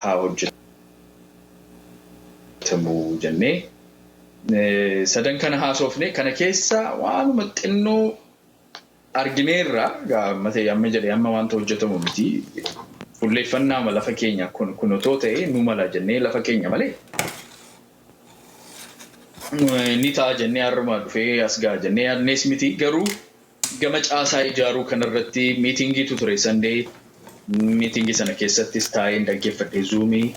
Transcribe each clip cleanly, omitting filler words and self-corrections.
Haa hojjetamu jennee sadan kana haasofne. Kana keessa waanuma xinnoo argineerra. Amma amma jedhee amma wanta hojjetamu miti. Fuulleeffannaa lafa keenya kun otoo ta'e nu mala jennee lafa keenya malee ni ta'a jennee har'uma dhufee as ga'a jennee yaadnees miti. Garuu gama caasaa ijaaruu kanarratti meetingiitu ture Sunday. Meetingii sana keessattis taa'een dhaggeeffadhe Zoomii.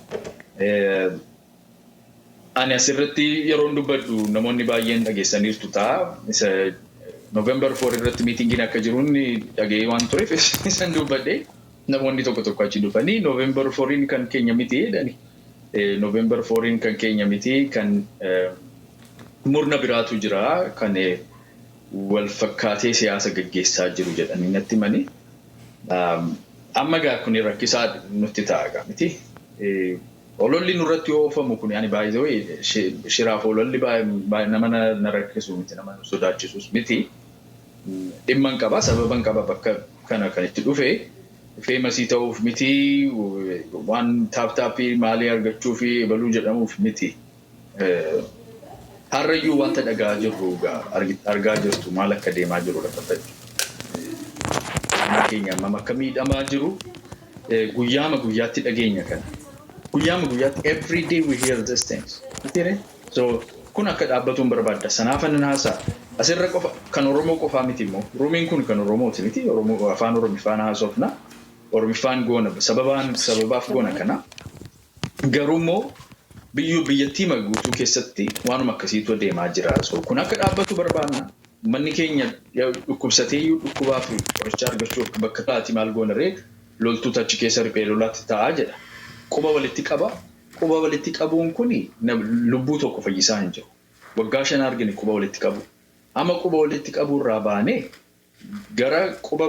Ani asirratti yeroon dubbadhu namoonni baay'een dhageessaniirtu ta'a. Isa November 4 irratti meetingiin akka jiruun dhaga'ee waan tureef isan dubbadhe. Namoonni tokko tokko achi dhufanii November 4 kan keenya miti jedhani. November 4 kan keenya miti, kan murna biraatu jira kan wal fakkaatee siyaasa gaggeessaa jiru jedhanii natti himanii. Amma gaa kun rakkisaa nutti ta'a gaa miti. Ololli nurratti oofamu kun ani baay'ee shiraaf ololli nama na rakkisu miti, nama nu sodaachisus miti. Dhimma hin qaba, sababa hin qaba bakka kana kan itti dhufe. Famousii ta'uuf miti, waan tap tapii maalii argachuu fi ebaluu jedhamuuf miti. Har'ayyuu wanta dhagaa jirru argaa jirtu, maal akka deemaa jiru lafarratti. Keenya hammam akka miidhamaa jiru guyyaama guyyaatti dhageenya kana. Guyyaama guyyaatti, every day we hear these things. So kun akka dhaabbatuun barbaadda. Sanaaf nan haasa'a. Asirra qofa kan Oromoo qofaa miti immoo. Roomiin kun kan Oromooti miti. Oromoo afaan Oromiffaan haasofna. Oromiffaan goona, sababaan sababaaf goona kana. Garuu immoo biyyuu biyyattii guutuu keessatti waanuma akkasiitu deemaa jira. So kun akka dhaabbatu barbaanna. Manni keenya dhukkubsatee iyyuu dhukkubaa fi qoricha argachuu bakka taati maal goona ree, loltuutu achi keessa riphee lolaatti taa'aa jedha. Quba walitti qaba. Quba walitti qabuun kuni lubbuu tokko fayyisaa hin jiru. Waggaa 5 argine quba walitti qabu. Amma quba walitti qabuurraa baanee gara quba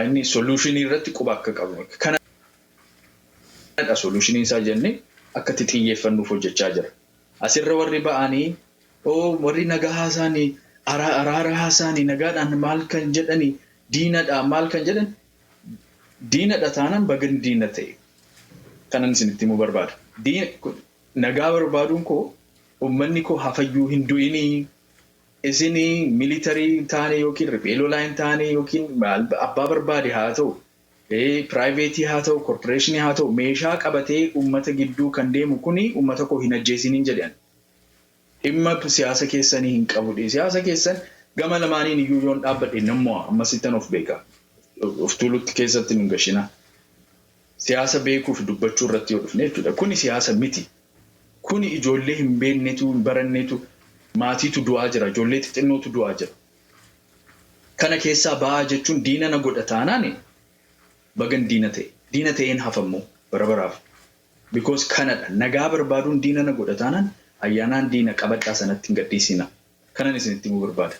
inni solutionii irratti quba akka qabu. Kanadha solutionii isaa jennee akka itti xiyyeeffannuuf hojjechaa jira. Asirra warri ba'anii warri nagaa haasaanii, araara haasaanii, nagaadhaan maal kan jedhanii, diinadha maal kan jedhan, diinadha taanaan bagan diina ta'e. Kanan isinitti himuu barbaada. Nagaa barbaaduun koo uummanni koo hafayyuu hin du'inii, isinii military hin taane yookiin riphee lolaa hin taane yookiin abbaa barbaade haa ta'u, privateii haa ta'u, corporationii haa ta'u, meeshaa qabatee uummata gidduu kan deemu kuni uummata koo hin ajjeesiniin jedhan. Dhimma siyaasa keessanii hin qabu. Siyaasa keessan gama lamaaniin iyyuu yoon dhaabbadhe nammoo ammasittan of beeka. Of tuulutti keessatti nun gashina. Siyaasa beekuuf dubbachuu irratti yoo dhufne jechuudha. Kuni siyaasa miti. Kuni ijoollee hin beeknetu, hin barannetu, maatiitu du'aa jira. Ijoollee xixinnootu du'aa jira. Kana keessaa ba'aa jechuun diina na godha taanaan bagan diina ta'e. Diina ta'een hafammoo bara baraaf. Because kanadha. Nagaa barbaaduun diina na godha taanaan ayyaanaan diina qabadhaa, sanatti hin gadhiisina. Kanan isinitti himuu barbaada.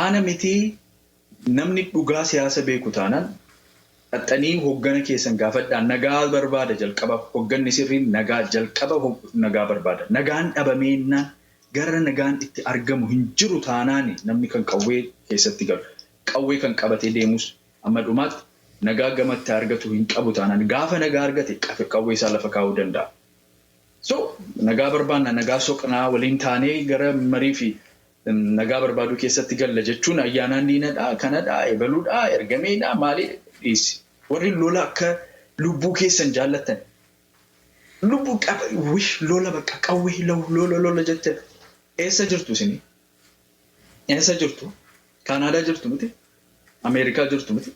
Aana miti, namni dhugaa siyaasa beeku taanaan xaxxanii hoggana keessan gaafadhaa. Nagaa barbaada jalqaba. Hogganni sirriin nagaa jalqaba nagaa barbaada. Nagaan dhabameennaan gara nagaan itti argamu hin jiru taanaan namni kan qawwee keessatti galu. Qawwee kan qabatee deemus amma dhumaatti nagaa gamatti argatu hin qabu taanaan gaafa nagaa argate qawwee isaa lafa kaa'uu danda'a. So nagaa barbaanna, nagaa soqnaa, waliin taanee gara marii fi nagaa barbaaduu keessatti galla jechuun ayyaanaan diinadhaa, kanadhaa, ebaluudhaa, ergameedhaa, maalii dhiisi. Warri lola akka lubbuu keessan jaallattan, lubbuu qaba wish lola bakka qawwee lola lola jettan, eessa jirtu isinii? Eessa jirtu? Kaanaadaa jirtu miti? Ameerikaa jirtu miti?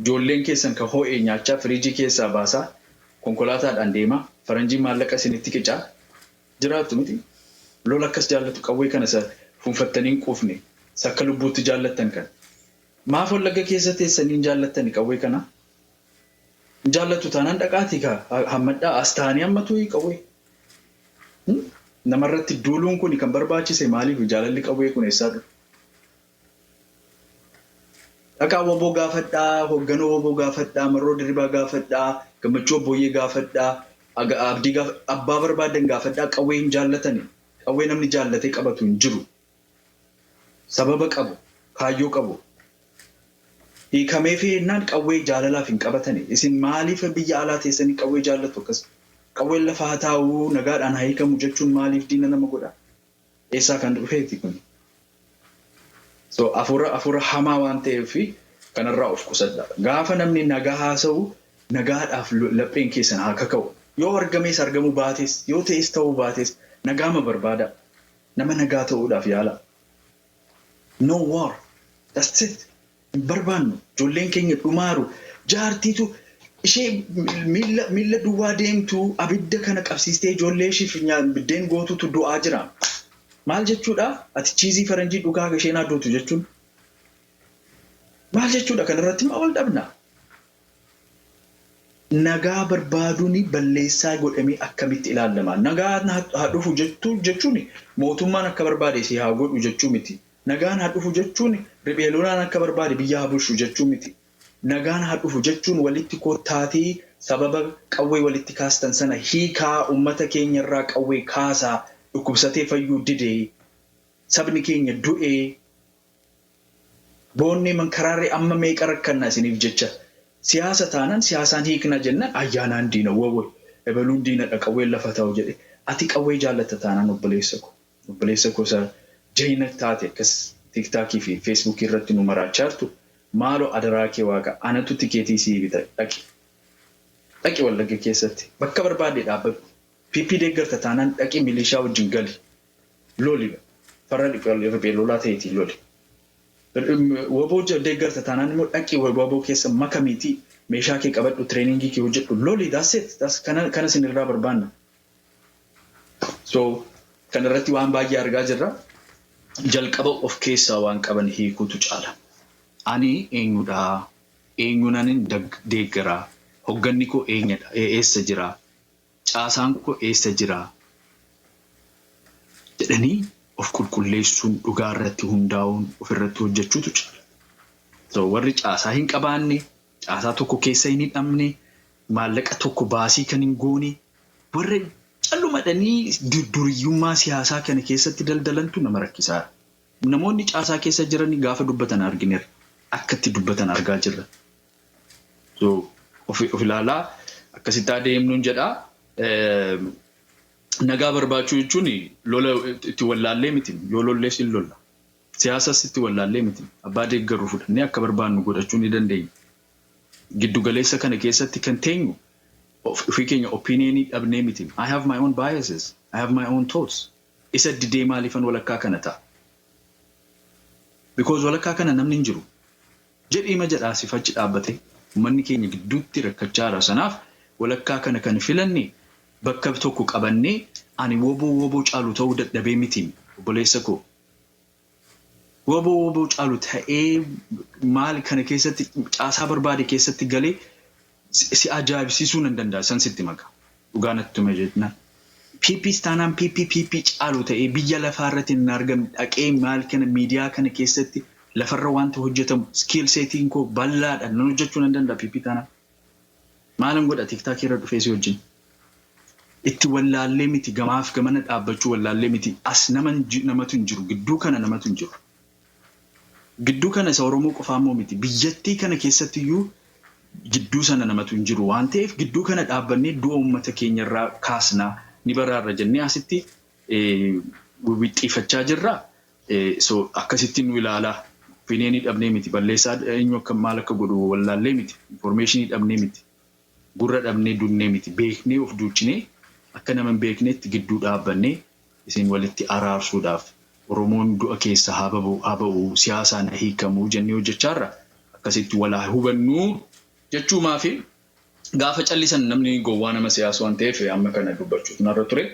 Ijoolleen keessan ka ho'ee nyaachaa, firiijii keessaa baasaa, konkolaataadhaan deemaa, faranjiin maallaqa isinitti qicaa jiraattu miti? Lola akkas jaallatu, qawwee kana isa fuunfattanii hin quufne, isa akka lubbuutti jaallattan kana. Maaf Wallagga keessa teessanii hin jaallattani qawwee kana? Hin jaallatu taanaan dhaqaatii kaa hammadhaa, as taa'anii hammatu qawwee. Namarratti duuluun kun kan barbaachise maaliif? Jaalalli qawwee kun eessaa dhufe? Dhaqaa WBO gaafadhaa, hoogganoo WBO gaafadhaa, Marroo Dirribaa gaafadhaa, Gammachuu Obbooyyee gaafadhaa, Abdii gaafa, abbaa barbaadan gaafadhaa, qawwee hin jaallatani. Qawwee namni jaallatee qabatu hin jiru. Sababa qabu, kaayyoo qabu. Hiikamee fi jennaan qawwee jaalalaaf hin qabatani. Isin maaliif biyya alaa teessanii qawwee jaallatu akkas? Qawween lafa haa taa'u, nagaadhaan haa hiikamu jechuun maaliif diina nama godha? Eessaa kan dhufeeti kun? So afuura hamaa waan ta'eef kanarraa of qusadha. Gaafa namni nagaa haasa'u, nagaadhaaf lapheen keessan haa kaka'u. Yoo argamees argamuu baates, yoo ta'es ta'uu baates, nagaama barbaada. Nama nagaa ta'uudhaaf yaala. No war. That's it. Hin barbaannu. Ijoolleen keenya dhumaaru. Jaartiitu ishee miilla duwwaa deemtu abidda kana qabsiistee ijoollee ishiif biddeen gootutu du'aa jira. Maal jechuudha? Ati cheese faranjii dhugaa isheen aduutu jechuun. Maal jechuudha? Kanarratti maa wal dhabna? Nagaa barbaaduun balleessaa godhamee akkamitti ilaalama? Nagaa haa dhufu jechuun mootummaan akka barbaade si haa godhu jechuu miti. Nagaan haa dhufu jechuun riphee lolaan akka barbaade biyya haa bulchu jechuu miti. Nagaan haa dhufu jechuun walitti kottaatii sababa qawwee walitti kaastan sana hiikaa, uummata keenya irraa qawwee kaasaa, dhukkubsatee fayyuu didee, sabni keenya du'ee, boonnee mankaraarree amma meeqa rakkanna isiniif jecha. Siyaasa taanaan siyaasaan hiikna jennaan ayyaanaan diina wawwe, ebaluun diinadha, qawween lafa ta'u jedhe. Ati qawwee jaallatta taanaan, obboleessa ko. Obboleessa ko isa jayina taate akkas TikTokii fi Facebookii irratti nu maraachaa jirtu, maaloo adaraa kee waaqa, anatu tikeetii sii bita, dhaqi. Dhaqi, Wallagga keessatti bakka barbaade dhaabbadhu. PP deeggarta taanaan dhaqi, milishaa wajjin gali. Loli, farra riphee lolaa ta'eetii loli. Waboo deeggarta taanaan immoo dhaqi, waboo keessa makamiitii meeshaa kee qabadhu, trainingii kee hojjedhu, loli. That's it. Kana isin irraa barbaanna. So kanarratti waan baay'ee argaa jirra. Jalqaba of keessaa waan qaban hiikuutu caala. Ani eenyudhaa? Eenyunanin deeggaraa? Hogganni koo eenyudha? Eessa jiraa? Caasaan koo eessa jiraa? Jedhanii of qulqulleessuun, dhugaa irratti hundaa'uun, ofirratti hojjechuutu caala. So warri caasaa hin qabaanne, caasaa tokko keessa hin hidhamne, maallaqa tokko baasii kan hin goone, warra callumadhanii duriyyummaa siyaasaa kana keessatti daldalantu nama rakkisaadha. Namoonni caasaa keessa jiran gaafa dubbatan argineerra. Akka itti dubbatan argaa jirra. So of ilaalaa, akkasitti adeemnuun jedhaa. Nagaa barbaachuu jechuun lola itti wallaallee miti. Yoo lollees hin lolla. Siyaasas itti wallaallee miti. Abbaa deeggarru fudhannee akka barbaannu godhachuu ni dandeenya. Giddugaleessa kana keessatti kan teenyu ofii keenya opinionii dhabnee miti. I have my own biases. I have my own thoughts. Isa didee maaliifan walakkaa kana ta'a? Because walakkaa kana namni hin jiru. Jedhiima jedhaa sifachi dhaabbate uummanni keenya gidduutti rakkachaa jira. Sanaaf walakkaa kana kan filanne bakka tokko qabannee ani woboo woboo caalu ta'uu dadhabee mitiin, obboleessa koo. Woboo woboo caalu ta'ee maal kana keessatti caasaa barbaade keessatti galee si ajaa'ibsiisuu nan danda'a, san sitti maka. Dhugaa natti hima jennaan. PP taanaan PP PP caalu ta'ee biyya lafaa irratti hin argamne dhaqee maal kana miidiyaa kana keessatti lafarra wanta hojjetamu skill setiin koo bal'aadha, nan hojjechuu nan danda'a PP taanaan. Maalan godha TikTokii irra dhufee si wajjin? Itti wallaallee miti, gamaaf gamana dhaabbachuu wallaallee miti, as nama namatu hin jiru, gidduu kana namatu hin jiru. Gidduu kana isa Oromoo qofaa immoo miti, biyyattii kana keessatti iyyuu gidduu sana namatu hin jiru waan ta'eef, gidduu kana dhaabbannee du'a uummata keenya irraa kaasnaa ni baraarra jennee asitti wixxiifachaa jirra. So akkasitti nu ilaalaa. Opinionii dhabnee miti, balleessaa eenyu akka maal akka godhu wallaallee miti, informationii dhabnee miti, gurra dhabnee dunnee miti, beeknee of duuchinee akka nama hin beeknetti gidduu dhaabbannee isin walitti araarsuudhaaf, Oromoon du'a keessa haa ba'u, siyaasaan hiikamuu jennee hojjechaarra, akkasitti walaa hubannuu jechuumaa fi gaafa callisan namni gowwaa nama siyaasu waan ta'eef amma kana dubbachuutu narra ture.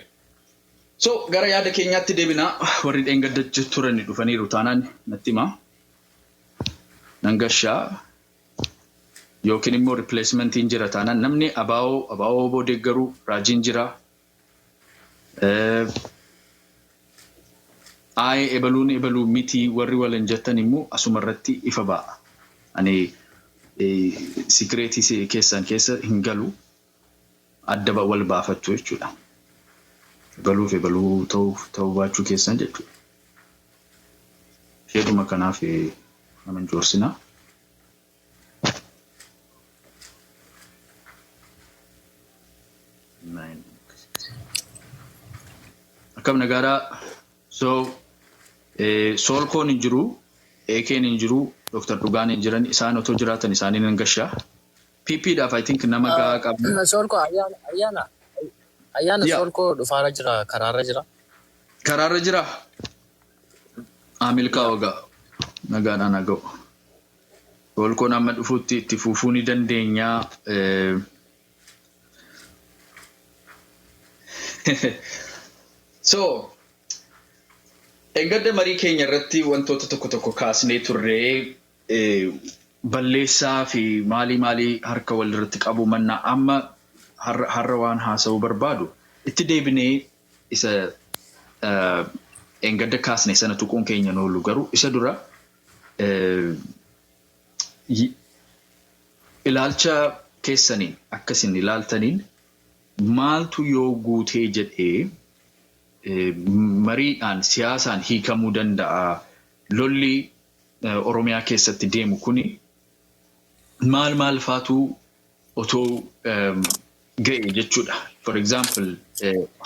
So gara yaada keenyaatti deebinaa, warri dheengadda turan dhufaniiru taanaan natti himaa. Nangashaa yookiin immoo replacementiin jira taanaan, namni abaa'oo abaa'oo oboo deeggaruu raajiin jira. Aayee ebaluun ebaluu miti warri walan jettan immoo asuma irratti ifa ba'a. Ani secretii keessan keessa hin galu, adda wal baafattu jechuudha. Ebaluuf ebaluu ta'uu baachuu keessan jechuudha. Isheedhuma kanaaf nama hin joorsinaa. 9. Akkam nagaadhaa. So, Soolkoon hin jiru, Eekeen hin jiru, Dr. Dhugaan hin jiran, isaan otoo jiraatan isaanii nan gashaa. PPdhaaf I think nama gahaa qabna. Soolkoo, ayyaana, ayyaana, ayyaana. Yeah. Soolkoo dhufaara jira, karaarra jira. Karaarra jira. Milkaa'u egaa nagaadhaan haa ga'u. Soolkoon amma dhufutti itti fufuu ni dandeenya. So, engadda marii keenya irratti wantoota tokko tokko kaasnee turree, balleessaa fi maalii maalii harka walirratti qabu mannaa, amma har'a waan haasa'uu barbaadu itti deebinee isa engadda kaasne sana tuquun keenya oolu, garuu isa dura ilaalcha keessaniin akkasin ilaaltaniin maaltu yoo guutee jedhee mariidhaan siyaasaan hiikamuu danda'a? Lolli Oromiyaa keessatti deemu kuni maal maal faatu otoo ga'e jechuudha. For example,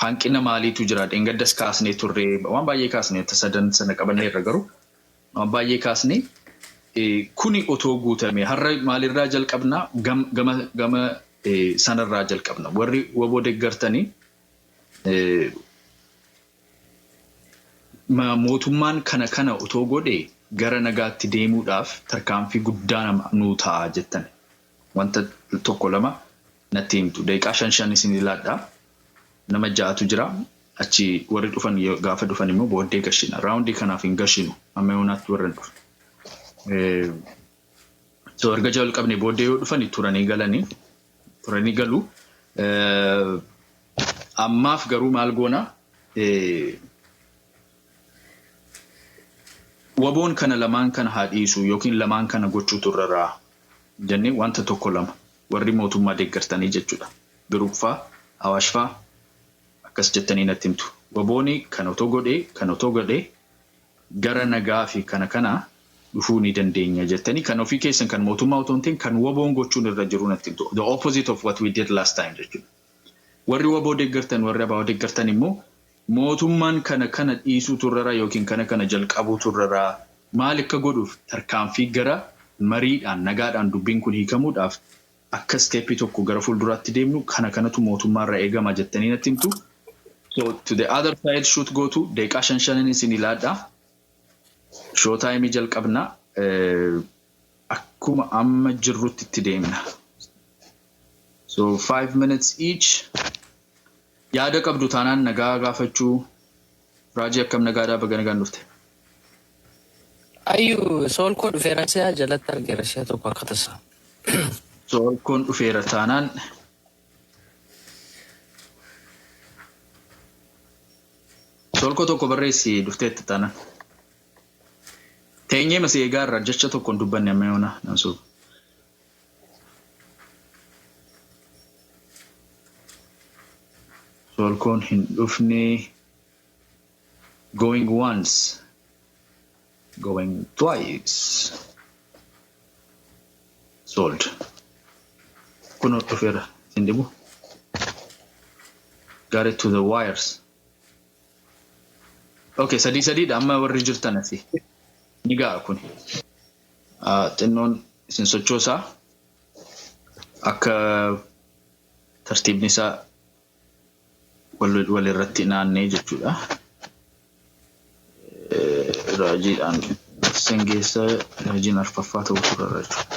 hanqina maaliitu jira? Dheengaddas kaasnee turre, waan baay'ee kaasnee, sadan sana qabanneerra, garuu waan baay'ee kaasnee, kuni otoo guutame. Har'a maalirraa jalqabna? Gama sanarraa jalqabna. Warri WBO deeggartanii mootummaan kana kana otoo godhe gara nagaatti deemuudhaaf tarkaanfii guddaa nuu ta'a jettan. Wanta tokko lama natti himtu. Daqiiqaa shan shan isin ilaadha. Nama ja'atu jira. Achi warri dhufan gaafa dhufan immoo booddee gashina. Round kanaaf hin gashinu. Amma yoonaatti warra hin dhufne. So erga jalqabne booddee yoo dhufan turanii galanii turanii galu. Ammaaf garuu maal goona? WBOn kana lamaan kana haa dhiisu yookiin lamaan kana gochuu turreraa jennee wanta tokko lama warri mootummaa deeggartanii jechuudha. Biruuffaa, Awaashfaa akkas jettanii natti himtu. WBOni kan otoo godhee, kan otoo godhee gara nagaa fi kana kana dhufuu ni dandeenya jettanii, kan ofii keessan, kan mootummaa otoo hin ta'in kan WBOn gochuun irra jiru natti himtu. The opposite of what we did last time jechuudha. Warri WBO deeggartan, warri ABO deeggartan immoo mootummaan kana kana dhiisuu turreraa yookiin kana kana jalqabuu turreraa, maal akka godhuuf tarkaanfii gara mariidhaan nagaadhaan dubbiin kun hiikamuudhaaf akka step tokko gara fuulduraatti deemnu kana kanatu mootummaarraa eegama jettanii natti himtu. So to the other side shoot gootu, daqiiqaa shan shanan isin ilaadha. Show time jalqabna. Akkuma amma jirrutti itti deemna. So 5 minutes each. Yaada qabdu taanaan nagaa gaafachuu. Raajii, akkam nagaadhaa? Baga nagaan dhufte. Ayyuu, Soolkoo dhufeera, si'a jalatti argeera si'a tokko akka tasaa. Soolkoon dhufeera taanaan, Soolkoo tokko barreessi dhufteetta taanaan. Teenyee masii eegaa irraa jecha tokko hin dubbanne amma yoona nan suuqa. Soolkoon hin dhufne. Going once. Going twice. Sold. Kun dhufeera. Sin dhibu. Got it to the wires. Okay, sadii sadiidha amma warri jirtan asii. Ni ga'a kun. Xinnoon isin sochoosaa akka tartiibni isaa walirratti naannee jechuudha. Raajiidhaan sin geessa, raajiin arfaffaa ta'uu turarra jechuudha.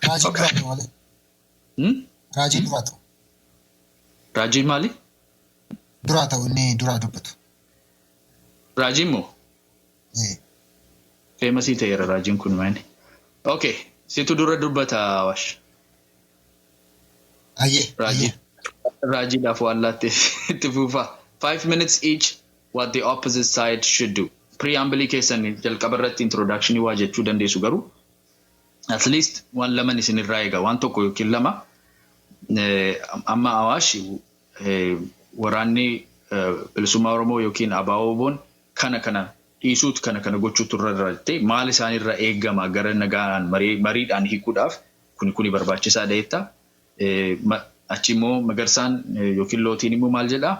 Raajii duraa ta'u malee. Raajii duraa ta'u. Raajiin maali? Duraa ta'u, inni duraa dubbatu. Raajiin moo? Famous ta'eera raajiin kun maali? Okay, situ dura dubbata, Awaash. Ayyee. Raajii. Raajiidhaaf waan laatte itti fuufaa. 5 minutes each, what the opposite side should do. Preamble keessan jalqaba irratti introduction waa jechuu dandeessu, garuu at least waan laman isin irraa eega, waan tokko yookiin lama. Amma Awaash, waraanni bilisummaa Oromoo yookiin ABO'n kana kana dhiisuutu kana kana gochuutu irra jettee, maal isaanirra eegama gara nagaan mariidhaan hiikuudhaaf, kuni kuni barbaachisaadha jettaa. Achi immoo Magarsaan yookiin Lootiin immoo maal jedhaa?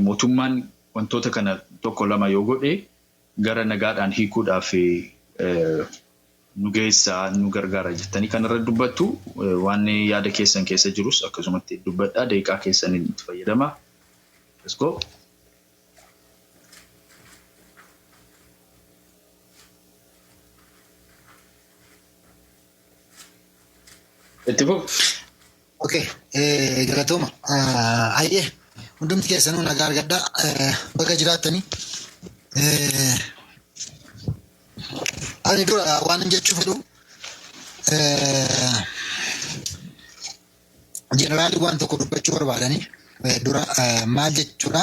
Mootummaan wantoota kana tokko lama yoo godhe gara nagaadhaan hiikuudhaaf nu geessaa nu gargaara jettanii kanarra dubbattu waan yaada keessan keessa jirus akkasumatti dubbadhaa daqiiqaa keessaniin itti fayyadama. Let's go. Itti fufu. Okay, galatooma. Hayyee hundumti keessanuu nagaa argadhaa. Baga jiraattanii. Ani dura waan jechuu fedhu jeneraalii waan tokko dubbachuu barbaadanii dura maal jechuudha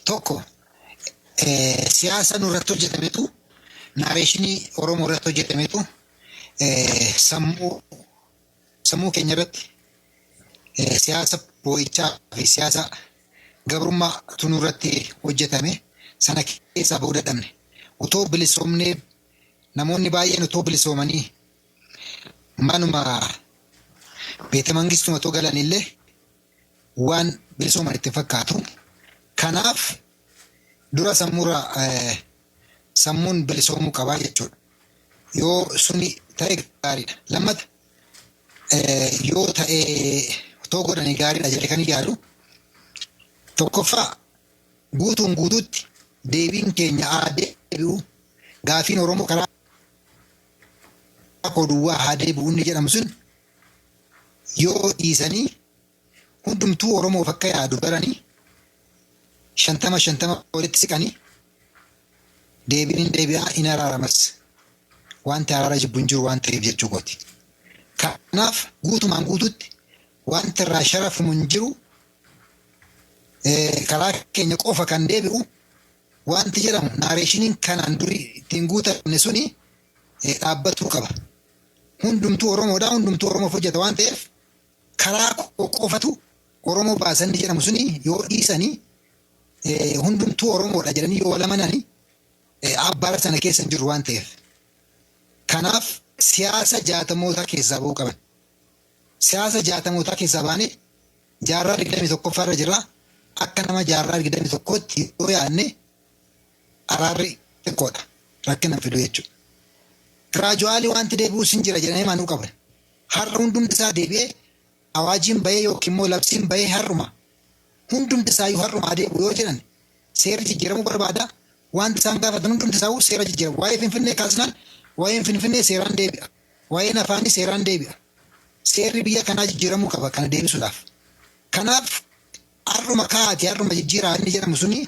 tokko siyaasa nurratti hojjetametu narration Oromoo irratti hojjetametu sammuu keenya irratti siyaasa boo'ichaa fi siyaasa gabrummaatu nurratti hojjetame sana keessaa bahuu dadhabne. Otoo bilisoomnee namoonni baay'een otoo bilisoomanii manuma beete mangistuma otoo galan illee waan bilisooman itti fakkaatu. Kanaaf dura sammuurra sammuun bilisoomuu qabaa jechuudha. Yoo suni ta'e gaariidha. Lammata yoo ta'e otoo godhanii gaariidha jedhee kan yaadu tokkoffaa guutuun guutuutti deebiin keenya haa deebi'u gaafiin Oromoo karaa koo duwwaa haa deebi'u inni jedhamu sun yoo dhiisanii hundumtuu Oromoof akka yaadu baranii 50 50 walitti siqanii deebiin hin deebi'aa hin araaramas wanti araara jibbu hin jiru waan ta'eef jechuu kooti. Kanaaf guutumaan guutuutti wanti irraa sharafamu hin jiru karaa keenya qofa kan deebi'u wanti jedhamu narrationiin kanaan durii ittiin guutamne suni dhaabbatuu qaba. Hundumtuu Oromoodha, hundumtuu Oromoof hojjeta waan ta'eef karaa qofatu Oromoo baasanni jedhamu suni yoo dhiisanii hundumtuu Oromoodha jedhanii yoo wal amananii abbaara sana keessa hin jiru waan ta'eef. Kanaaf siyaasa jaatamootaa keessaa bahuu qaban. Siyaasa jaatamootaa keessaa baanee jaarraa 21ffaa irra jirra. Akka nama jaarraa 21tti yoo yaadne araarri xiqqoodha. Rakkina fidu jechuudha. Gradually wanti deebi'us hin jira jedhanii amanuu qaban. Har'a hundumti isaa deebi'ee awaajiin bahee yookiin immoo labsiin bahee har'uma hundumti isaayyuu har'uma deebi'u yoo jedhan seerri jijjiiramuu barbaada. Wanti isaan gaafatan hundumti isaa seera jijjiiramu. Waa'ee Finfinnee kaasnaan waa'een Finfinnee seeraan deebi'a. Waa'een afaanii seeraan deebi'a. Seerri biyya kanaa jijjiiramuu qaba kana deebisuudhaaf. Kanaaf har'uma kaa'ati har'uma jijjiiraa inni jedhamu suni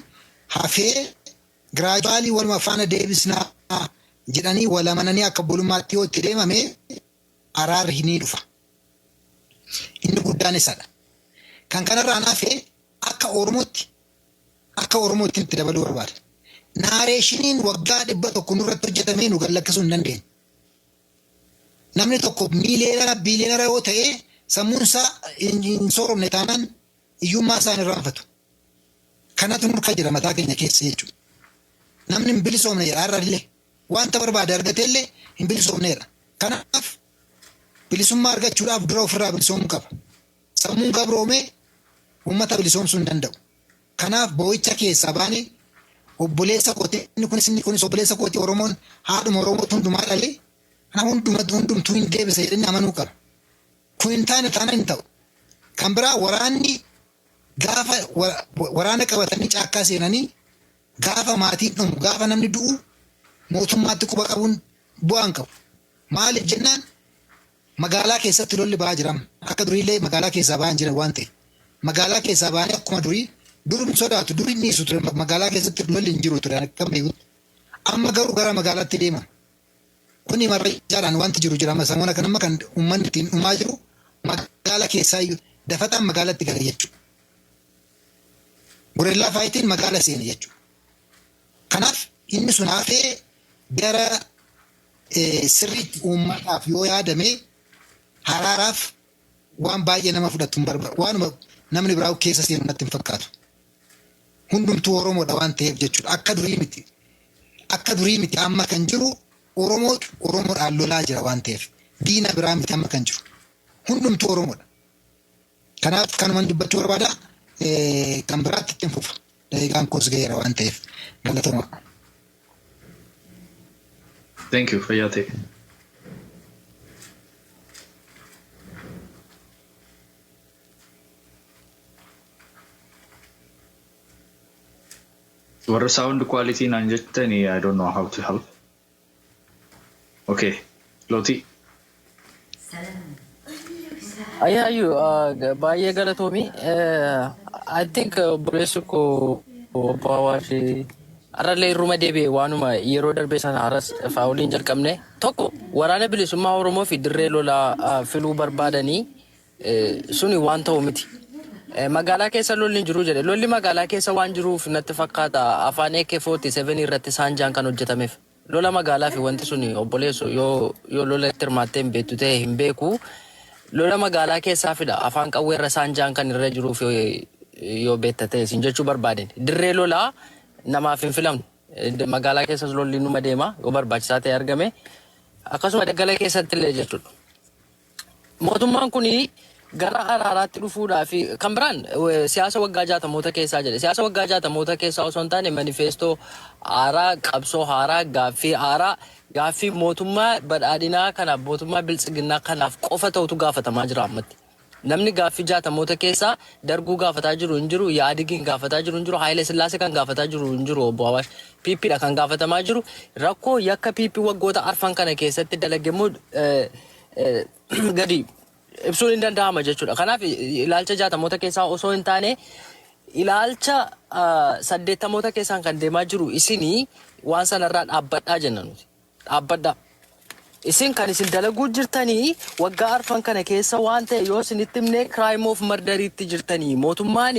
hafee gradually waluma faana deebisnaa jedhanii wal amananii akka bulummaatti yoo itti deemame araarri ni dhufa. Inni guddaan isadha. Kan kanarraa hafee akka Oromootti itti dabaluu barbaada. Narrationiin waggaa 100 nurratti hojjetamee nu gallakkisuu hin dandeenye. Namni tokko miiliyoonara biiliyoonara yoo ta'e sammuun isaa hin sooromne taanaan hiyyummaa isaa hin irraanfatu. Kanatu nurka jira mataa keenya keessa jechuudha. Namni hin bilisoomne jedha har'a illee wanta barbaade argate illee hin bilisoomneedha. Kanaaf bilisummaa argachuudhaaf dura ofirraa bilisoomuu qaba. Sammuun gabroomee uummata bilisoomsuu hin danda'u. Kanaaf boo'icha keessaa baanee obboleessa kooti inni kunis obboleessa kooti Oromoon haadhuma Oromootu hundumaa dhalee kanaaf hundumatu hundumtuu hin deebisa jedhanii amanuu qaba. Kun hin taane taanaan hin ta'u. Kan biraa waraanni gaafa waraana qabatanii caakkaa seenanii gaafa maatiin dhumu gaafa namni du'u mootummaatti quba qabuun bu'aa hin qabu. Maaliif jennaan magaalaa keessatti lolli ba'aa jira. Akka duriillee magaalaa keessaa ba'aa hin jiran waan ta'eef. Magaalaa keessaa ba'anii akkuma durii dur hin sodaatu dur hin dhiisu ture magaalaa keessatti lolli hin jiru ture akka beekutti. Amma garuu gara magaalaatti deema. Kuni marrajaadhaan wanti jiru jira. Amma samoona kan amma kan uummanni ittiin dhumaa jiru magaala keessaa iyyuu dafataan magaalatti gala jechuudha. Guerrilla fightiin magaala seene jechuudha. Kanaaf inni sun hafee gara sirriitti uummataaf yoo yaadame haraaraaf waan baay'ee nama fudhatu hin barbaadu. Waanuma namni biraa keessa seenu natti hin fakkaatu. Hundumtuu Oromoodha waan ta'eef jechuudha. Akka durii miti. Akka durii miti amma kan jiru Oromootu Oromoodhaan lolaa jira waan ta'eef. Diina biraa miti amma kan jiru. Hundumtuu Oromoodha. Kanaaf kanuman dubbachuu barbaada. Kan biraatti ittiin fufa. Daqiiqaan koos ga'eera waan ta'eef galatoomaa. Thank you, fayyaa ta'e. Warra sound quality naan jettani, I don't know how to help. Okay, Lootii. Ayyaayyuu, baay'ee galatoomi. I think obboleessi koo obbo Awaash har'allee irruma deebi'e, waanuma yeroo darbe sana har'as faawuliin jalqabne. Tokko, Waraana Bilisummaa Oromoo fi dirree lolaa filuu barbaadanii, suni waan ta'u miti. Magaalaa keessa lolli hin jiru jedhe. Lolli magaalaa keessa waan jiruuf natti fakkaata afaan AK-47 irratti saanjaan kan hojjetameef. Lola magaalaa fi wanti suni, obboleessu, yoo lola itti hirmaattee hin beektu ta'e hin beeku. Lola magaalaa keessaa fida afaan qawwee irra saanjaan kan irra jiruuf yoo beekta ta'e sin jechuu barbaaden. Dirree lolaa namaaf hin filamnu. Magaalaa keessas lolli numa deema yoo barbaachisaa ta'e argame. Akkasuma daggala keessatti illee jechuudha. Mootummaan kun gara araaraatti dhufuudhaa fi kan biraan siyaasa waggaa 60moota keessaa jedhe. Siyaasa waggaa 60moota keessaa osoo hin taane, manifeestoo haaraa, qabsoo haaraa, gaaffii haaraa, gaaffii mootummaa badhaadhinaa kanaaf, mootummaa biltsiginnaa kanaaf qofa ta'utu gaafatamaa jira ammatti. Namni gaaffii 60moota keessaa Darguu gaafataa jiru hin jiru, Yaadigiin gaafataa jiru hin jiru, Haayile Sillaasee kan gaafataa jiru hin jiru, obbo Awaash. PPdha kan gaafatamaa jiru. Rakkoo yakka PP waggoota arfan kana keessatti dalage immoo gadi ibsuun hin danda'ama jechuudha. Kanaaf ilaalcha 60moota keessaa osoo hin taane, ilaalcha 80moota keessaan kan deemaa jiru isinii waan sanarraa dhaabbadhaa jenna nuti. Dhaabbadhaa. Isin kan isin dalaguu jirtanii waggaa arfan kana keessa waan ta'e yoo isinitti himne, crime of murderiitti jirtanii, mootummaan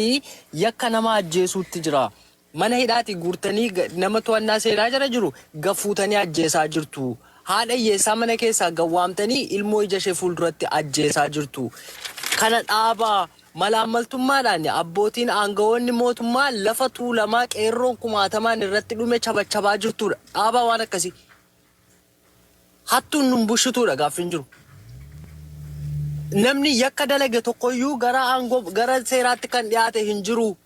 yakka nama ajjeesuutti jira. Mana hidhaati guurtanii nama to'annaa seeraa jala jiru gafuutanii ajjeesaa jirtu. Haadha hiyyeessaa mana keessaa gawwaamtanii ilmoo ija ishee fuulduratti ajjeesaa jirtu. Kana dhaabaa. Malaammaltummaadhaan abbootiin aangawoonni mootummaa lafa Tuulamaa qeerroon kumaatamaan irratti dhume chabachabaa jirtudha. Dhaabaa waan akkasii. Hattuun nun bushituudha gaaffiin jiru. Namni yakka dalage tokkoyyuu gara aangoo, gara seeraatti kan dhiyaate hin jiru.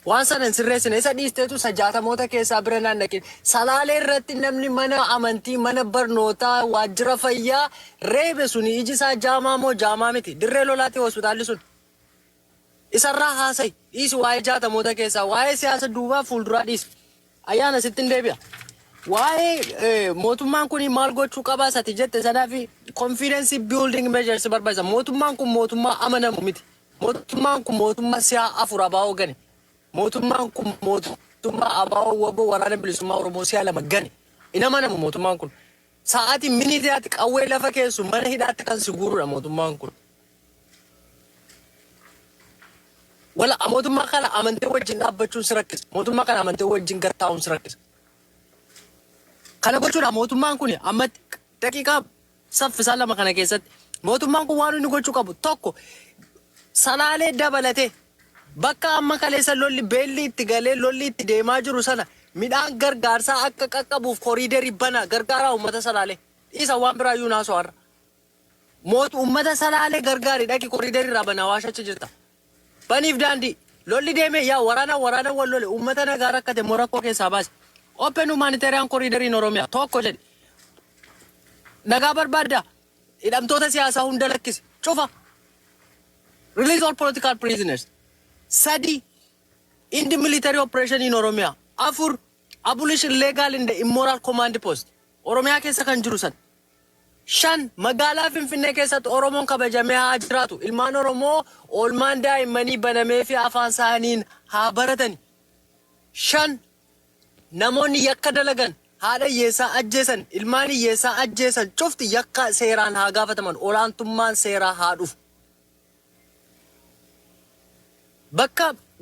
Waan sana hin sirreessine, isa dhiisteetu isa 60moota keessaa bira naannaqin. Salaalee irratti namni mana amantii, mana barnootaa, waajjira fayyaa reebe suni iji isaa jaamaa moo jaamaa miti? Dirree lolaatti hospitaalli sun. Isarraa haasa'i. Dhiisi waa'ee 60moota keessaa, waa'ee siyaasa duubaa fuulduraa dhiisi. Ayyaana sitti hin deebi'a. Waa'ee mootummaan kun maal gochuu qabaa sati jette sanaa fi confidence building measures barbaachisa. Mootummaan kun mootummaa amanamu miti. Mootummaan kun mootummaa si'a afur ABO gane. Mootummaan kun mootummaa ABO, WBO, Waraana Bilisummaa Oromoo si'a lama gane. Hin amanamu mootummaan kun. Sa'aatii minitiyaatti qawwee lafa keessu mana hidhaatti kan si guurudha mootummaan kun. Wala mootummaa kana amantee wajjin dhaabbachuun si rakkisa. Mootummaa kana amantee wajjin gattaa'uun si rakkisa. Kana gochuudha mootummaan kun ammatti daqiiqaa saffisaa 2 kana keessatti mootummaan kun waan inni gochuu qabu: tokko, Salaalee dabalatee bakka amma kaleessa lolli beelli itti galee lolli itti deemaa jiru sana midhaan gargaarsaa akka qaqqabuuf koriidarii bana, gargaaraa uummata Salaalee. Dhiisa, waan biraa iyyuu naasoo har'a. Mootu uummata Salaalee gargaari, dhaqi koriidarii irraa bana, Awaash achi jirta. Baniif daandii. Lolli deemee yaa waraana waraana wal lole, uummata nagaa rakkate immoo rakkoo keessaa baase. Open humanitarian corridoriin Oromiyaa tokko jedhe. Nagaa barbaaddaa. Hidhamtoota siyaasaa hunda lakkisi. Cufa. Release all political prisoners. Sadi, end military operation in Oromiyaa. Afur, abolish illegal and immoral command post. Oromiyaa keessa kan jiru san. Shan, magaalaa Finfinnee keessatti Oromoon kabajamee haa jiraatu. Ilmaan Oromoo oolmaan daa'immanii banamee fi afaan isaaniin haa baratani. Shan, namoonni yakka dalagan, haadha hiyyeessaa ajjeesan, ilmaan hiyyeessaa ajjeesan cufti yakka seeraan haa gaafataman. Olaantummaan seeraa haa dhufu.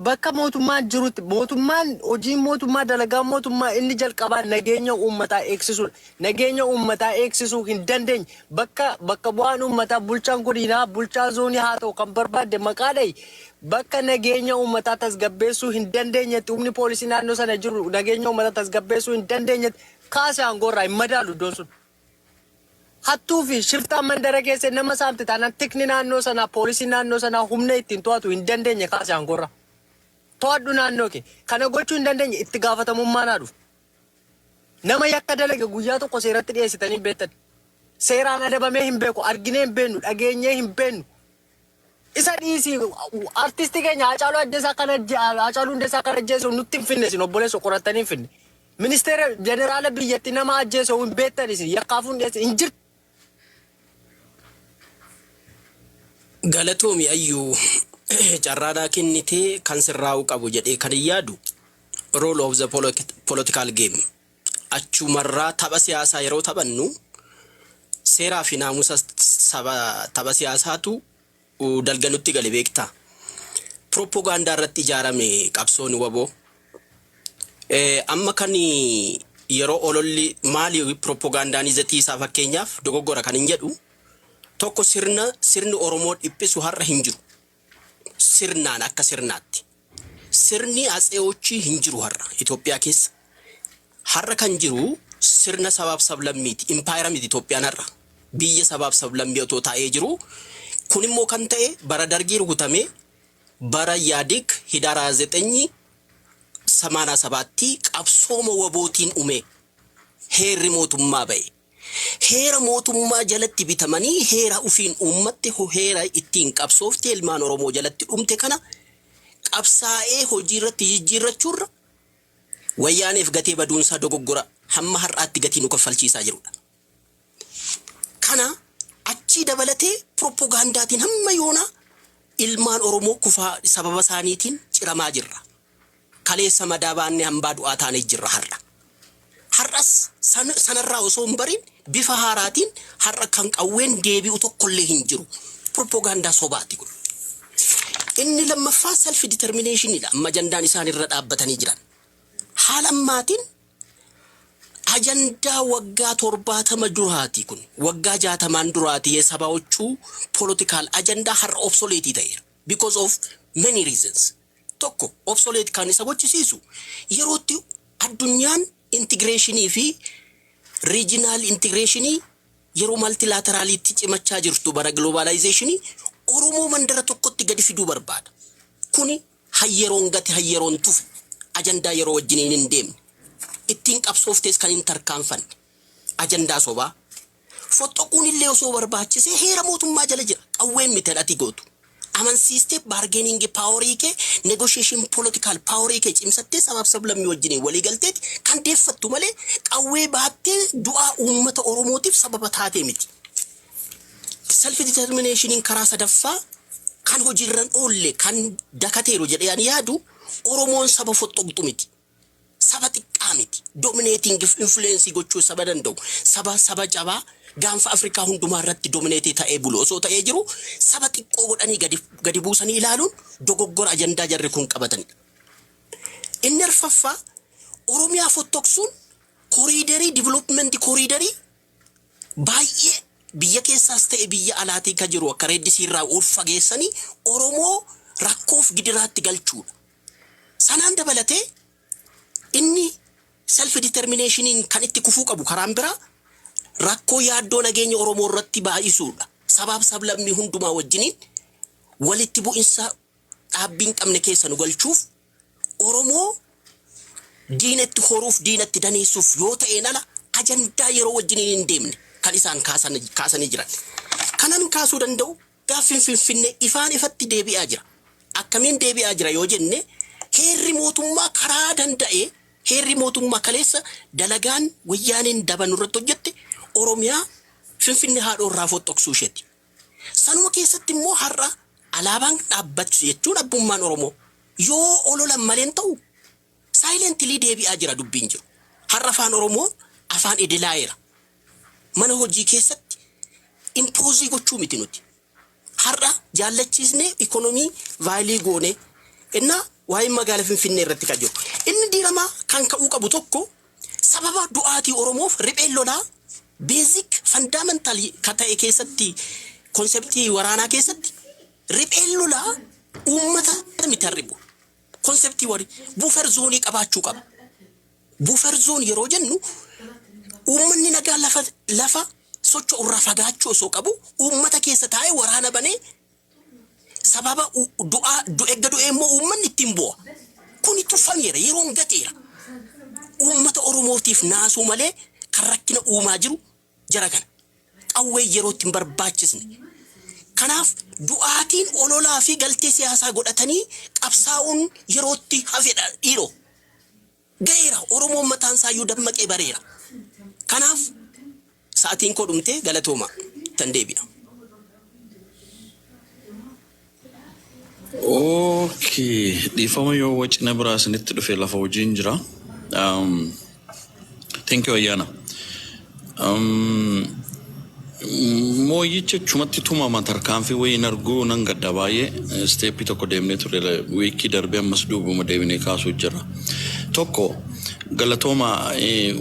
Bakka mootummaan jirutti, mootummaan, hojiin mootummaa, dalagaan mootummaa inni jalqabaa nageenya uummataa eegsisuudha. Nageenya uummataa eegsisuu hin dandeenye. Bakka bu'aan uummataa, bulchaan godinaa, bulchaa zoonii haa ta'u, kan barbaadde maqaa dhahi. Bakka nageenya uummataa tasgabbeessuu hin dandeenyetti, humni poolisii naannoo sana jiru nageenya uummataa tasgabbeessuu hin dandeenyetti, kaase aangoo irraa, hin madaalu iddoon sun. Hattuu fi shiftaan mandara keessa nama saamte taanaan tikni naannoo sanaa, poolisiin naannoo sanaa humna ittiin to'atu hin dandeenye kaase aangorra. To'adhu naannoo kee. Kana gochuu hin dandeenye, itti gaafatamummaa naa dhufu. Nama yakka dalage guyyaa tokko seeratti dhiyeessitanii hin beektan. Seeraan adabamee hin beeku. Arginee hin beeknu. Dhageenyee hin beeknu. Isa dhiisii, artistii keenya Haacaaluu Ajjeesaa kan Haacaaluu Hundeessaa kan ajjeesu nutti hin finne, isin obboleessa qorattanii hin finne. Ministeera jeneraala biyyatti nama ajjeesu hin beektan, isin yakkaafuu hin dhiyeessin hin jirtu. Galatoomi ayyuu carraadhaa kennitee. Kan sirraa'uu qabu jedhee kan hin yaadu, role of the political game, achumarraa tapha siyaasaa yeroo taphannu seeraa fi naamusa saba tapha siyaasaatu dalga nutti gale, beektaa. Propagaandaa irratti ijaarame qabsoon waboo. Amma kan yeroo ololli maali, propagaandaan izatii isaa fakkeenyaaf dogoggora kan hin jedhu tokko, sirni Oromoo dhiphisu har'a hin jiru. Sirnaan akka sirnaatti. Sirni atseewochii hin jiru har'a Itoophiyaa keessa. Har'a kan jiru sirna sabaaf sablammiiti. Impaayera miti Itoophiyaan har'a. Biyya sabaaf sablammii otoo taa'ee jiru. Kun immoo kan ta'e bara Dargii rukutamee, bara Yaadig Hidaar 987tti qabsooma wabootiin uume, heerri mootummaa ba'e. Heera mootummaa jalatti bitamanii, heera ufiin uummatte, heera ittiin qabsoofte ilmaan Oromoo jalatti dhumte kana qabsaa'ee hojii irratti jijjiirrachuurra Wayyaaneef gatee baduunsaa dogoggora hamma har'aatti gatii nu kaffalchiisaa jirudha. Kana achii dabalatee propagaandaatiin hamma yoonaa ilmaan Oromoo kufaa sababa isaaniitiin ciramaa jirra. Kaleessa madaa baannee hambaa du'aa taanee jirra har'a. Har'as sanarraa osoo hin barin bifa haaraatiin har'a kan qawween deebi'u tokkollee hin jiru. Propagaandaa sobaati kun. Inni lammaffaa self determinationidha. Amma ajandaan isaan irra dhaabbatanii jiran. Haala ammaatiin ajandaa waggaa 70 duraati kun. Waggaa 60n duraati የሰባዎቹ political agenda har'a obsolete ta'eera. Because of many reasons. Tokko, obsolete kan isa gochisiisu yerootti addunyaan integrationii fi regional integrationii, yeroo multilateraliitti cimachaa jirtu, bara globalizationii, Oromoo mandara tokkotti gadi fiduu barbaada. Kuni hayyeroon gate, hayyeroon tufe, ajandaa yeroo wajjiniin hin deemne, ittiin qabsooftees kan hin tarkaanfanne, ajandaa sobaa. Fottoquun illee osoo barbaachisee heera mootummaa jala jira. Qawween miti ati gootu. Amansiistee bargaining powerii kee, negotiation political powerii kee cimsattee sabaaf sablammii wajjiniin walii galteeti kan deeffattu malee qawwee baattee du'aa uummata Oromootiif sababa taatee miti. Self determinationiin karaa sadaffaa kan hojiirran oolle, kan dakateeru jedhee ani yaadu, Oromoon saba fottoqxu miti. Saba xiqqaa miti. Dominating influence gochuu saba danda'u. Saba jabaa gaanfa Afrikaa hundumaa irratti dominate ta'ee bulu osoo ta'ee jiru, saba xiqqoo godhanii gadi buusanii ilaaluun dogoggora ajandaa jarri kun qabatanidha. Inni arfaffaa, Oromiyaa fottoqsuun corridorii, development corridorii baay'ee biyya keessaas ta'e biyya alaatii kan jiru akka Red Sea irraa ol fageessanii Oromoo rakkoof gidiraatti galchuudha. Sanaan dabalatee inni self determinationiin kan itti kufuu qabu karaan biraa rakkoo yaaddoo nageenya Oromoo irratti baay'isuudha. Sabaaf sablammii hundumaa wajjiniin walitti bu'insa dhaabbii hin qabne keessa nu galchuuf, Oromoo diinatti horuuf, diinatti daneessuuf yoo ta'een ala ajandaa yeroo wajjiniin hin deemne kan isaan kaasanii jiran. Kanan kaasuu danda'u, gaaffiin Finfinnee ifaan ifatti deebi'aa jira. Akkamiin deebi'aa jira yoo jenne, heerri mootummaa karaa danda'ee, heerri mootummaa kaleessa dalagaan Wayyaaneen daban irratti hojjette Oromiyaa Finfinnee haadhoo irraa fottoqsuu isheeti. Sanuma keessatti immoo har'a alaabaan dhaabbachuu jechuun abbummaan Oromoo yoo ololan maleen ta'u silently deebi'aa jira dubbiin jiru. Har'a afaan Oromoo afaan idilaa'eera. Mana hojii keessatti impose gochuu miti nuti. Har'a jaallachiisnee ikonomii vaalii goone innaa waa'ee magaala Finfinnee irratti kan jiru. Inni diiramaa kan ka'uu qabu tokko, sababa du'aatii Oromoof ripheen lolaa basic fundamental ka ta'e keessatti, conceptii waraanaa keessatti, ripheen lolaa uummata miti harribu. Conceptii warii buffer zoneii qabaachuu qaba. Buffer zone yeroo jennu uummanni nagaa lafa Socho'u irraa fagaachuu osoo qabu uummata keessa taa'ee waraana banee sababa du'aa egga du'ee immoo uummanni ittiin bu'a. Kuni tuffameera, yeroon gateera. Uummata Oromootiif naasuu malee kan rakkina uumaa jiru jara kana. Qawwee yerootti hin barbaachisne. Kanaaf du'aatiin ololaa fi galtee siyaasaa godhatanii qabsaa'uun yerootti hafedha dhiiroo. Ga'eera, Oromoon mataan isaayyuu dammaqee bareera. Kanaaf sa'atiin koo dhumtee, galatooma, tan deebi'a. Okay, dhiifama yoo wacina biraa isinitti dhufe, lafa hojiin jira. Thank you, Ayyaana. Mooyyicha achumatti tumama tarkaanfii wayiin arguu nan gadda baay'ee. Step tokko deemnee ture week darbee, ammas duubuma deebinee kaasuu jira. Tokko, galatooma,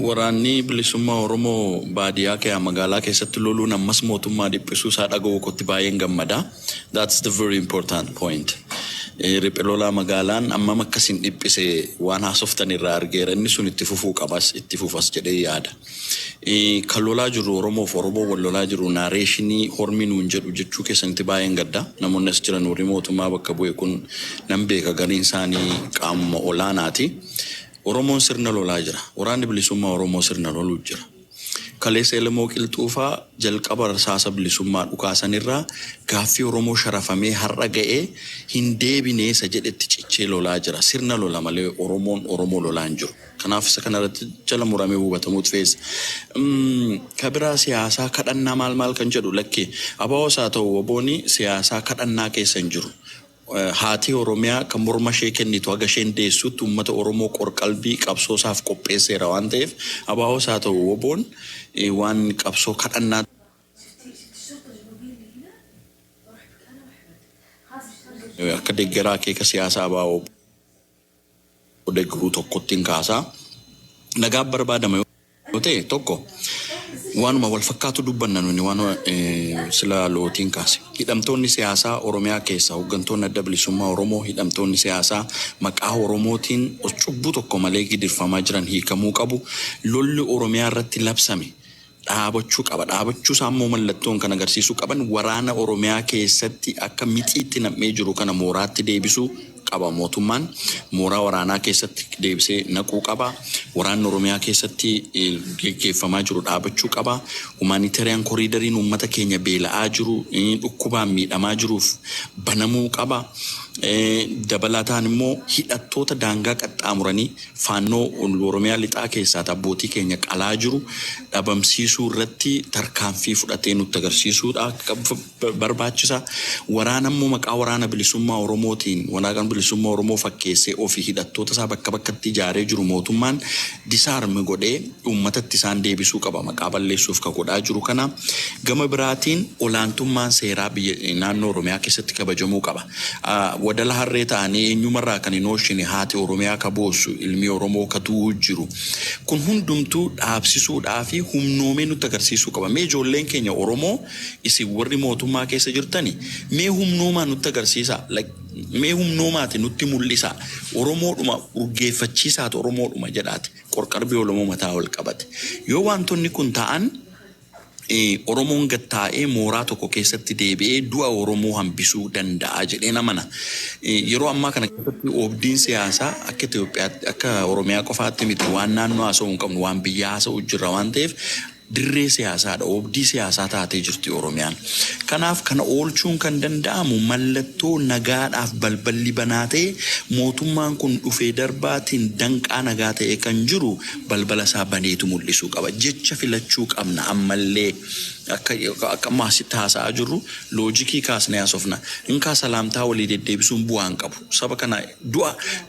waraanni bilisummaa Oromoo baadiyyaa kee magaalaa keessatti loluun ammas mootummaa dhiphisuu isaa dhaga'uu kootti baay'een gammada. That's the very important point. Riphee lolaa magaalaan ammam akkasin dhiphise waan haasoftan irraa argeera. Inni sun itti fufuu qabas, itti fufas jedhee yaada. Kan lolaa jiru Oromoof Oromoo wal lolaa jiru narration hormi nuun jedhu jechuu keessanitti baay'een gadda. Namoonni as jiran, warri mootummaa bakka bu'e kun, nan beeka, gariin isaanii qaamuma olaanaati. Oromoon sirna lolaa jira. Waraanni bilisummaa Oromoo sirna loluu jira. Kaleessa Elemoo Qilxuufaa jalqaba rasaasa bilisummaa dhukaasanirraa gaaffii Oromoo sharafamee har'a ga'ee hin deebinee isa jedhetti cichee lolaa jira. Sirna lola malee Oromoon Oromoo lolaa hin jiru. Kanaaf isa kanarratti jala muramee hubatamuutu feesa. Ka biraa, siyaasaa kadhannaa maal maal kan jedhu, lakki, ABOs haa ta'u WBOni siyaasaa kadhannaa keessa hin jiru. Haati Oromiyaa kan morma ishee kennitu haga isheen deessutti uummata Oromoo qorqalbii qabsoo isaaf qopheesseera waan ta'eef, ABOs haa ta'u WBOn waan qabsoo kadhannaa akka deeggaraa akeeka siyaasaa ABO deeggaruu tokkotti hin kaasaa. Nagaan barbaadama yoo ta'e, tokko, waanuma wal fakkaatu dubbanna nuni, waan sila lootiin kaase. Hidhamtoonni siyaasaa Oromiyaa keessaa, hooggantoonni Adda Bilisummaa Oromoo, hidhamtoonni siyaasaa maqaa Oromootiin cubbuu tokko malee gidirfamaa jiran hiikamuu qabu. Lolli Oromiyaa irratti labsame dhaabachuu qaba. Dhaabachuu isaa immoo mallattoon kan agarsiisuu qaban waraana Oromiyaa keessatti akka mixiitti nam'ee jiru kana mooraatti deebisuu qaba mootummaan. Mooraa waraanaa keessatti deebisee naquu qaba. Waraanni Oromiyaa keessatti geggeeffamaa jiru dhaabachuu qaba. Humanitarian corridoriin uummata keenya beela'aa jiru, dhukkubaan miidhamaa jiruuf banamuu qaba. Dabalataan immoo hidhattoota daangaa qaxxaamuranii faannoo Oromiyaa lixaa keessaa abbootii keenya qalaa jiru dhabamsiisuu irratti tarkaanfii fudhatee nutti agarsiisuudha barbaachisa. Waraana immoo maqaa Waraana Bilisummaa Oromootiin, Waraana Bilisummaa Oromoo fakkeessee ofii hidhattoota isaa bakka bakkatti ijaaree jiru mootummaan disarm godhee uummatatti isaan deebisuu qaba, maqaa balleessuuf ka godhaa jiru kana. Gama biraatiin olaantummaan seeraa biyya naannoo Oromiyaa keessatti kabajamuu qaba. Wadala harree ta'anii eenyumarraa kan hin oolchine haati Oromiyaa ka boossu, ilmi Oromoo ka du'uu jiru. Kun hundumtuu dhaabsisuudhaa fi humnoomee nutti agarsiisuu qaba. Mee ijoolleen keenya Oromoo, isin warri mootummaa keessa jirtani, mee humnoomaa nutti agarsiisa. Mee humnoomaati nutti mul'isa. Oromoodhuma urgeeffachiisaati, Oromoodhuma jedhaati. Qorqarbii Oromoo mataa ol qabate. Yoo wantoonni kun ta'an, Oromoon gad taa'ee mooraa tokko keessatti deebi'ee du'a Oromoo hambisuu danda'a jedheen amana. Yeroo ammaa kana keessatti oobdiin siyaasaa akka Itoophiyaatti, akka Oromiyaa qofaatti miti, waan naannoo haasa'uu hin qabnu, waan biyya haasa'uu jirra waan ta'eef, dirree siyaasaadha. Oobdii siyaasaa taatee jirti Oromiyaan. Kanaaf kana oolchuun kan danda'amu mallattoo nagaadhaaf balballi banaa ta'e, mootummaan kun dhufee darbaatiin danqaa nagaa ta'e kan jiru balbala isaa baneetu mul'isuu qaba. Jecha filachuu qabna ammallee, akka amma asitti haasa'aa jirru logic kaasnee haasofna. Inkaa salaamtaa walii deddeebisuun bu'aa hin qabu. Saba kana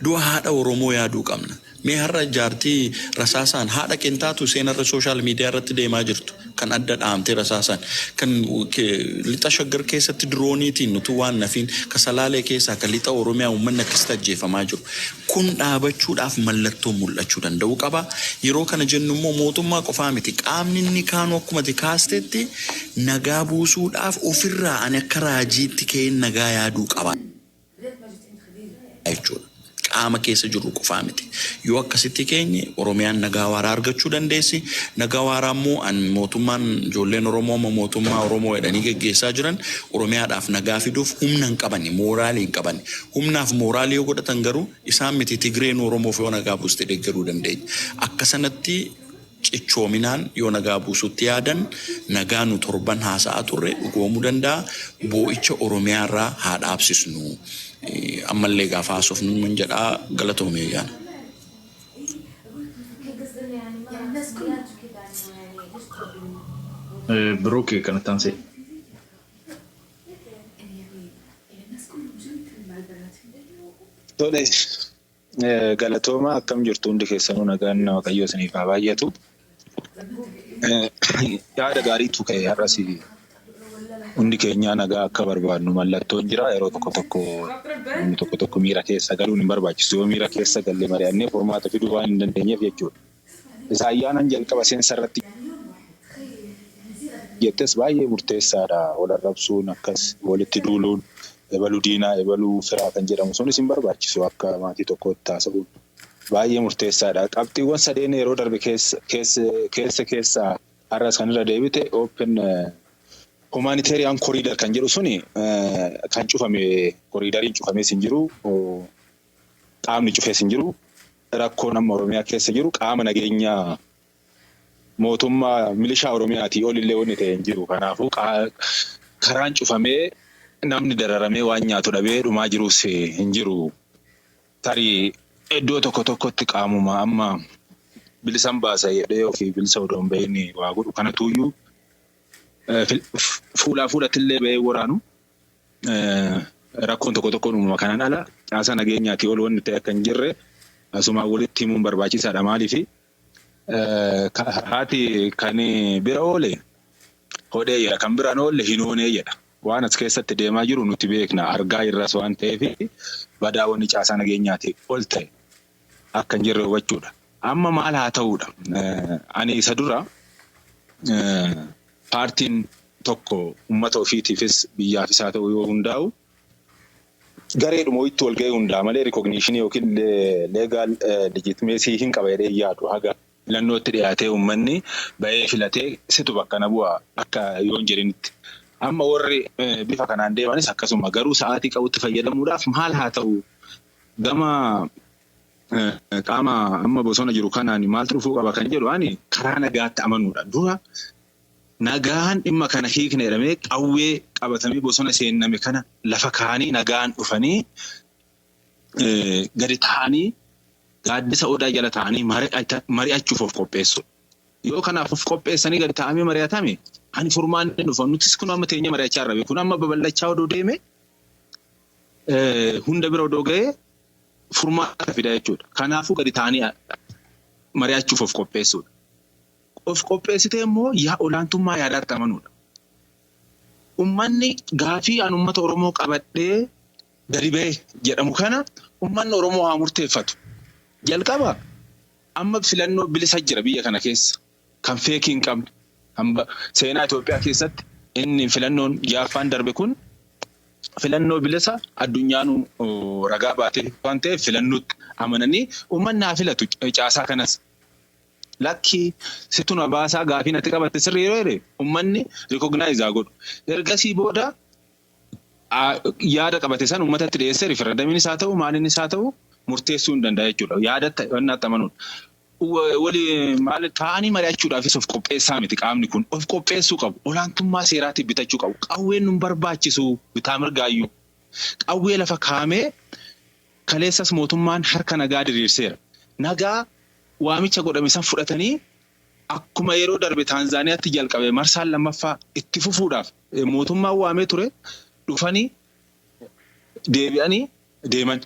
du'a haadha Oromoo yaaduu qabna. Mee har'a jaartii rasaasaan haadha qintaatu seenarra social media irratti deemaa jirtu, kan adda dhaamtee rasaasaan, kan lixa Shaggar keessatti dirooniitiin utuu waan nafiin, ka Salaalee keessaa, kan lixa Oromiyaa uummanni akkasitti ajjeefamaa jiru. Kun dhaabachuudhaaf mallattoon mul'achuu danda'uu qaba. Yeroo kana jennu immoo mootummaa qofaa miti. Qaamni inni kaanuu akkuma ati kaastetti nagaa buusuudhaaf ofirraa ani akka raajiitti ka'een nagaa yaaduu qaba jechuudha. Qaama keessa jirru qofaa miti. Yoo akkasitti keenye, Oromiyaan nagaa waaraa argachuu dandeessi. Nagaa waaraa immoo an mootummaan ijoolleen Oromoo amma mootummaa Oromoo jedhanii geggeessaa jiran Oromiyaadhaaf nagaa fiduuf humna hin qabani, mooraalii hin qabani. Humnaaf mooraalii yoo godhatan garuu, isaan miti, Tigreen Oromoof yoo nagaa buuste deeggaruu dandeenya. Akka sanatti cichoominaan yoo nagaa buusutti yaadan, nagaa nu torban haasa'aa turre dhugoomuu danda'a. Boo'icha Oromiyaa irraa haa dhaabsisnu. Ammallee gaafa haasofnu mun jedhaa, galatoomee yaana. Biruuk kanatti aansee. Tole, galatooma. Akkam jirtu hundi keessanuu? Nagaan Waaqayyoo isiniif haa baay'atu. Yaada gaariitu ka'e. Har'as hundi keenyaa nagaa akka barbaadnu mallattoon jira. Yeroo tokko tokko namni tokko tokko miira keessa galuun hin barbaachisu. Yoo miira keessa galle, mari'annee furmaata fiduu waan hin dandeenyeef jechuudha. Isa ayyaanan jalqaba seensa irratti jettes baay'ee murteessaadha. Wal arrabsuun, akkas walitti duuluun, ebaluu diinaa, ebaluu firaa kan jedhamu sunis hin barbaachisu. Akka maatii tokkootti haasa'uun baay'ee murteessaadha. Qabxiiwwan sadeen yeroo darbe keessa keessaa har'as kan irra deebite, open humanitarian corridor kan jedhu suni, kan cufame corridoriin cufamees hin jiru, qaamni cufees hin jiru. Rakkoon amma Oromiyaa keessa jiru qaama nageenyaa mootummaa milishaa Oromiyaatii olillee wanni ta'e hin jiru. Kanaafuu karaan cufamee namni dararamee waan nyaatu dhabee dhumaa jirus hin jiru. Tarii iddoo tokko tokkotti qaamuma amma bilisan baasa jedhee ofii bilisa odoo hin bahin waa godhu kanatuyyuu fuulaa fuulattillee bahee waraanu rakkoon tokko tokkoon uumama. Kanaan ala caasaa nageenyaatii ol wanni ta'e akka hin jirre asumaan walitti himuun barbaachisaadha. Maaliifi, haati kan bira oole hodhee jedha, kan biraan oolle hin oonee jedha. Waan as keessatti deemaa jiru nuti beekna, argaa irras waan ta'eef, badaa wanni caasaa nageenyaatii ol ta'e akka hin jirre hubachuudha. Amma maal haa ta'uudha? Ani isa dura, paartiin tokko uummata ofiitiifis biyyaafis haa ta'u yoo hundaa'u, gareedhuma wayitti wal ga'ee hundaa malee recognition yookiin legal legitimacy hin qaba jedhee hin yaadu, haga filannootti dhiyaatee uummanni bahee filatee situ bakka na bu'a akka yoo hin jedhinitti. Amma warri bifa kanaan deemanis akkasuma, garuu sa'aatii qabutti fayyadamuudhaaf maal haa ta'u, gama qaama amma bosona jiru kanaan maaltu dhufuu qaba kan jedhu, ani karaa nagaatti amanuudha. Dura nagaan dhimma kana hiikna jedhamee qawwee qabatamee bosona seenname kana lafa kaanii, nagaan dhufanii gadi ta'anii gaaddisa odaa jala ta'anii mari'achuuf of qopheessu. Yoo kanaaf of qopheessanii gadi ta'amee mari'atame, ani furmaanni dhufa. Nutis kun amma teenyee mari'achaa jirra. Kun amma babal'achaa odoo deeme, hunda bira odoo ga'ee, furmaata fida jechuudha. Kanaafuu gadi ta'anii mari'achuuf of qopheessuudha. Of qopheessitee immoo yaa olaantummaa yaadaatti amanuudha. Uummanni gaafii an uummata Oromoo qabadhee gadi ba'e jedhamu kana uummanni Oromoo haa murteeffatu. Jalqaba amma filannoo bilisa jira biyya kana keessa. Kan fake hin qabne. Seenaa Itoophiyaa keessatti inni filannoon jaaffaan darbe kun filannoo bilisa addunyaanuu ragaa baatee waan ta'eef, filannootti amananii uummanni haa filatu caasaa kanas. Lakki, situ na baasaa, gaafii natti qabatte sirrii yeroo jedhe, uummanni recognize haa godhu. Ergasii booda yaada qabate san uummatatti dhiyeessee referendumiinis haa ta'u, maaliinis haa ta'u, murteessuu hin danda'a jechuudha. Yaadatti wannaatti amanuudha. Wali maal ta'anii mari'achuudhaafis of qopheessaa miti qaamni kun. Of qopheessuu qabu. Olaantummaa seeraatiif bitachuu qabu. Qawween nun barbaachisu bitaa mirgaayyuu. Qawwee lafa kaamee, kaleessas mootummaan harka nagaa diriirseera. Nagaa waamicha godhame san fudhatanii, akkuma yeroo darbe Taanzaaniyaatti jalqabe marsaan lammaffaa itti fufuudhaaf mootummaan waamee ture, dhufanii deebi'anii deeman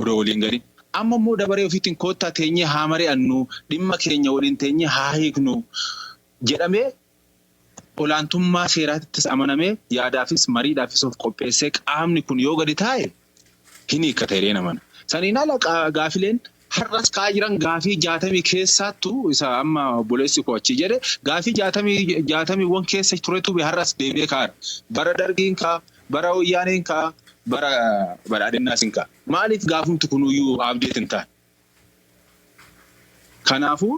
odoo waliin galin. Amma immoo dabaree ofiitiin koottaa teenyee haa mari'annu, dhimma keenya waliin teenyee haa hiiknu jedhamee, olaantummaa seeraatittis amanamee, yaadaafis mariidhaafis of qopheessee qaamni kun yoo gadi taa'e hin hiikkata jedhee namana. Saniin ala gaafileen har'as ka'aa jiran, gaafii 60 keessaattu isa amma obboleessi koo achi jedhe, gaafii jaatamiiwwan keessa turetu har'as deebi'ee ka'aara. Bara Dargiin ka'a, bara Wayyaaneen ka'a. Bara badhaadhinaa sin ka'a. Maaliif gaafumti kunuyyuu update hin taane? Kanaafuu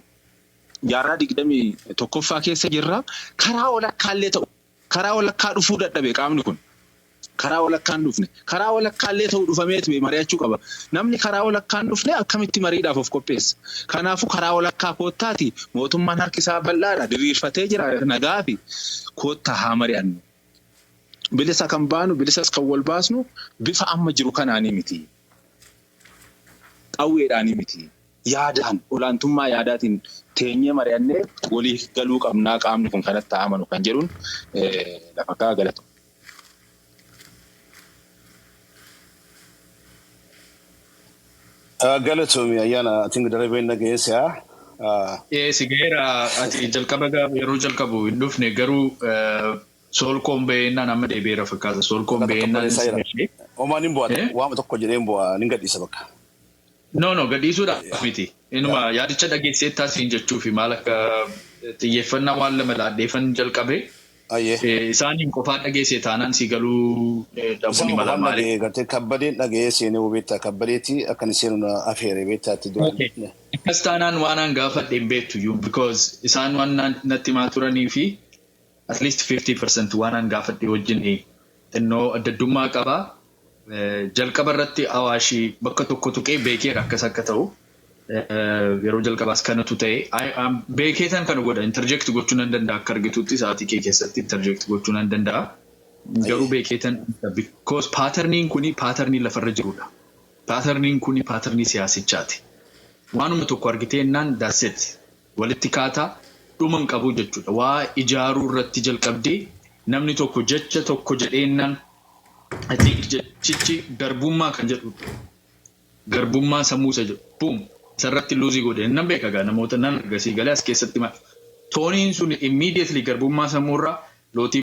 jaarraa 21ffaa keessa jirra. Karaa walakkaallee ta'u, karaa walakkaa dhufuu dadhabe qaamni kun. Karaa walakkaan dhufne. Karaa walakkaallee ta'u dhufameetu mari'achuu qaba. Namni karaa walakkaan dhufne akkamitti mariidhaaf of qopheessa? Kanaafuu karaa walakkaa koottaati, mootummaan harki isaa bal'aadha, diriirfatee jira nagaa fi koottaa haa mari'annu. Bilisa kan baanu, bilisas kan wal baasnu bifa amma jiru kanaanii miti. Qawweedhaanii miti. Yaadaan, olaantummaa yaadaatiin teenyee mari'annee walii galuu qabnaa, qaamni kun kanatti haa amanu kan jedhuun lafa kaa galatu. Galatoomi Ayyaana, atiin darabeen dhageesse. Si gaheera. Ati jalqaba yeroo jalqabu hin dhufne, garuu soolkoon ba'eennaan amma deebi'eera fakkaata. Soolkoon ba'eennaan. Homaan hin bu'aa, waama tokko jedhee hin bu'aa, nin gadhiisa bakka. No, gadhiisuudhaaf miti. Inuma yaadicha dhageessee taasisin jechuufi maal akka xiyyeeffannaa waan lama laadheefan jalqabe. Isaaniin qofaa dhageesse taanaan si galuu dhabuu ni mala maali. Gartee Kabbadeen dhaga'ee seenee beektaa, Kabbadeetti akka inni seenu afeere beektaatti duraan. Akkas taanaan waan an gaafadhe hin beektu iyyuu, because isaan waan natti himaa turanii fi at least 50% waan an gaafadhe wajjin xinnoo addaddummaa qabaa. Jalqaba irratti Awaashii bakka tokko tuqee beekeera akkas akka ta'u. Yeroo jalqabaas kanatu ta'e. Beekeetan kana godha, interject gochuu nan danda'a, akka argitutti sa'aatii kee keessatti interject gochuu nan danda'a. Garuu beekeetan, because patterniin kuni patternii lafarra jirudha. Patterniin kuni patternii siyaasichaati. Waanuma tokko argitee jennaan, that's it. Walitti kaataa dhuma hin qabu jechuudha. Waa ijaaruu irratti jalqabdee namni tokko jecha tokko jedheennaan, I think jechichi garbummaa kan jedhu, garbummaa sammuu isa jedhu, boom, isarratti lose godhe. Nan beeka gaa, namoota nan argasii galee as keessatti toneiin sun immediately garbummaa sammuurraa lootii.